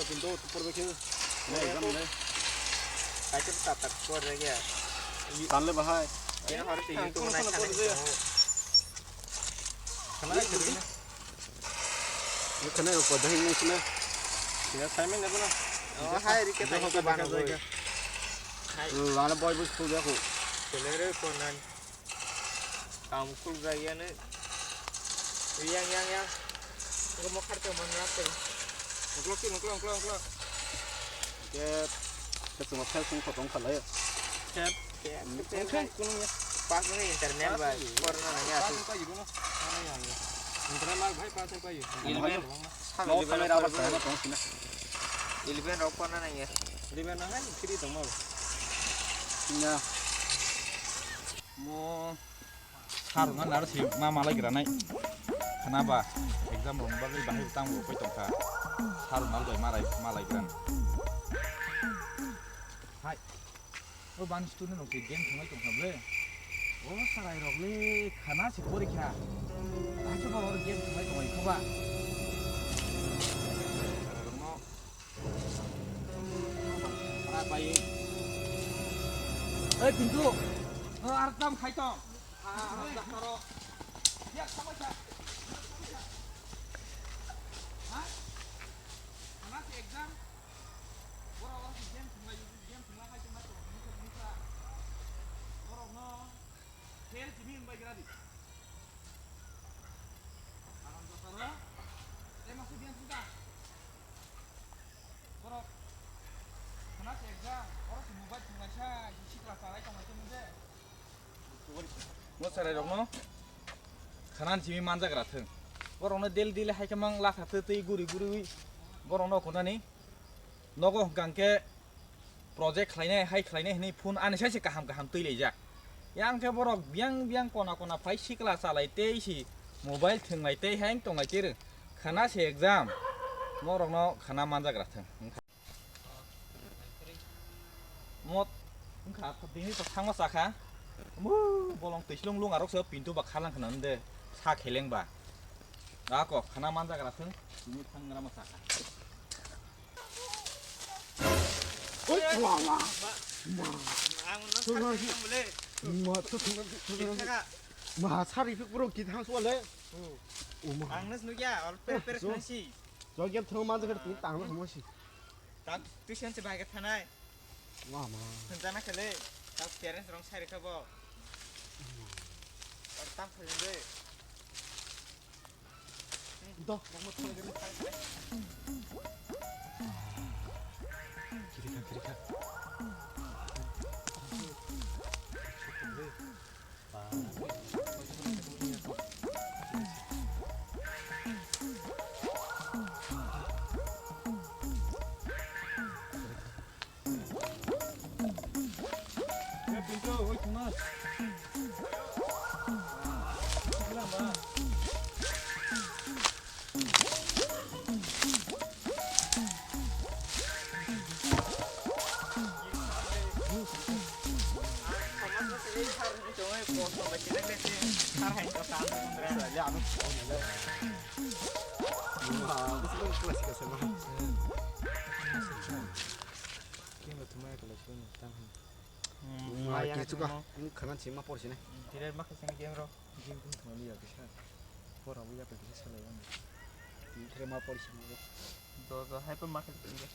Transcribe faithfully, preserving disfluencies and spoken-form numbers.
Pintu tupur bekhe. Ini exam le. Kaisa tata kor lagi ya. Tanle bahai. Ini harus itu. Ang kono kono pore je. Kana ini. Ini kana ko dahin ni sini. Sini assignment apa na? Oh, hai, rike. Jaga tadi jaga. Hai. Lana boy bus tu jago. Kelere konan. Kamu kul gayane. Yang, yang, yang. Aku mau kartu mana apa? Nuklo ki, nuklo, nuklo, nuklo. Oke. Kita cuma file sung potong kalau ya. Siap. Siap. Oke, kunungnya. Pas ini internet, Pak. Corona nanya. Pas apa gitu, no? Mana yang? Internet mal, bhai, pas apa gitu? Eleven. Mau kamera apa, saya mau tong sini. Eleven rok corona nanya. Eleven na hai, kiri tong mau. Ya. Mo sarungno naro si ma malai granai. Khana ba exam rok bagwi bahai tang bo koi tongkha. Sarungno bai malai malai gran. Hai. O ban student rok si game thungai tongkha ble. O sarai rok le khana si porikha. Acha ba or game thungai tongkha ba. Rai pai. Ei, Pintu. O, ar tam khai tong. Ah, ah, ah, ro. Ya, sama sa. Ha? Mana si exam? Bora, bora, si game thunglai, game thunglai khai tong, khai tong. Bora, no. Fail simi wngbai gra di. Aram jataro. Tei masa biang sida. Borok khana se ekjak, oro se mobile thwnglaisa, sikla chalai tonglaisa mode. Mo chwrairokno khana ni simi manjagra thwng. Borokno daily daily hai khe mang lakha twi twi guri guri borokno khunani nogo hwnkha hwnkhe project khlainai, hai khlainai hwnwi phone ani sai se kaham kaham twi laijak. Yang khe borok biyang biyang kona kona phai sikla chalai tei si mobile thwnglai tei hai wng tonglai tei rwng. Khana se exam, norokno khana manjagra thwng. Mo wngkha tini to thangma chakha. Mu bolong twislung lung arok se Pintu ba khalang khna de sa kheleng ba. Ako khana manjagra thwng, tini thangra ma chakha. Oi, ma, ma. Ma. Ang no thang thang le. Ma, to thang thang. Thaka. Ma, sari phik bro ki thang swale. Oh. O ma. Ang nas nugya, al per per so. Nasi. Jo gem thang man thang tang na mo si. Tak tuition se bai ka thanai. Wa ma. Thang jana khale. Tak parents rong sari khabo. Tak tam phai de. Khana chima por sini. Tire ma khasini game ro. Game kun thangli ya kisa. Pora bu ya kisa salai ya. Tire ma por sini. Do do hai pa ma khasini.